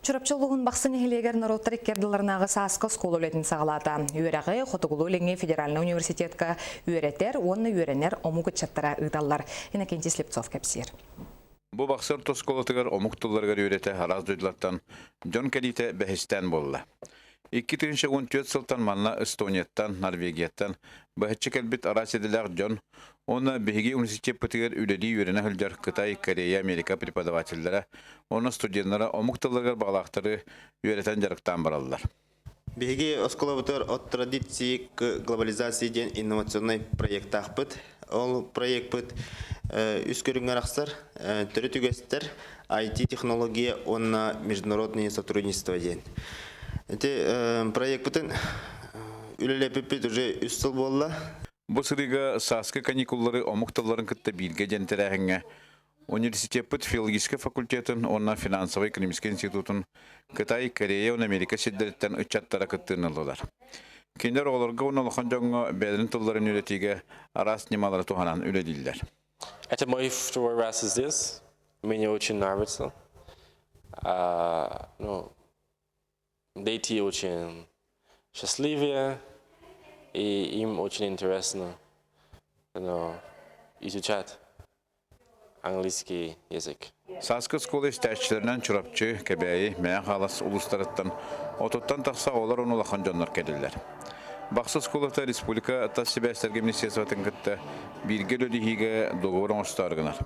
Чурапчы улууһун Бахсы нэһилиэгэр норуоттар икки ардыларынааҕы сааскы оскуола үлэтин саҕалаата. Үөрэҕи Хотугулуу-Илиҥҥи федеральнай университетка үөрэтэр уонна үөрэнэр омук ыччаттара ыыталлар. Иннокентий Слепцов кэпсиир. Бу Бахсы орто оскуолатыгар омук тылларыгар үөрэтэ араас дойдулартан дьон кэлиитэ бэһистээн буолла. 2014 сылтан манна Эстонияттан, Норвегияттан быһаччы кэлбит араас идэлээх дьон уонна биһиги университеппытыгар үлэлии үөрэнэ сылдьар Кытай, Корея, Америка преподавателлэрэ уонна студеннара омук тылларыгар баҕалаахтары үөрэтэн дьарыктаан бараллар. Биһиги оскуолабытыгар от традиции к глобализации диэн инновационнай проектаахпыт. Ол проекпыт үс көрүҥҥэ арахсар. Төрүт үгэстэр, IT-технология уонна международное сотрудничество диэн. Ити проекпытын үлэлэппиппит уже үс сыл буолла. Бу сырыыга сааскы каникуллары омук тылларын кытта бииргэ диэн тэрээһиҥҥэ университеппыт филологическай факультетын уонна финансовай-экономическай институтун Кытай, Корея уонна Америка сирдэриттэн ыччаттара кыттыыны ыллылар. Кинилэр оҕолорго уонна улахан дьоҥҥо бэйэлэрин тылларын үөрэтиигэ араас ньымалары туһанан үлэлииллэр. Это мой второй раз здесь. Мне очень нравится. А, ну, дети очень счастливые, и им очень интересно, ну, изучать английский язык. Сааскы оскуола истээччилэринэн Чурапчы, Кэбээйи, Мэҥэ Хаҥалас улуустарыттан отуттан тахса оҕолор уонна улахан дьоннор кэллилэр. Бахсы оскуолата республика тас сибээстэргэ министерствотын кытта бииргэ үлэлэһиигэ договор оҥостоору гынар.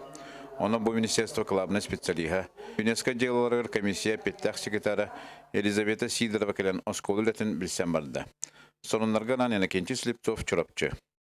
Онон бу министерство кылаабынай специалиһа, ЮНЕСКО дьыалаларыгар комиссия эппиэттээх секретара Елизавета Сидорова кэлэн оскуола үлэтин билсэн барда. Сонуннарга анаан Иннокентий Слепцов, Чурапчы.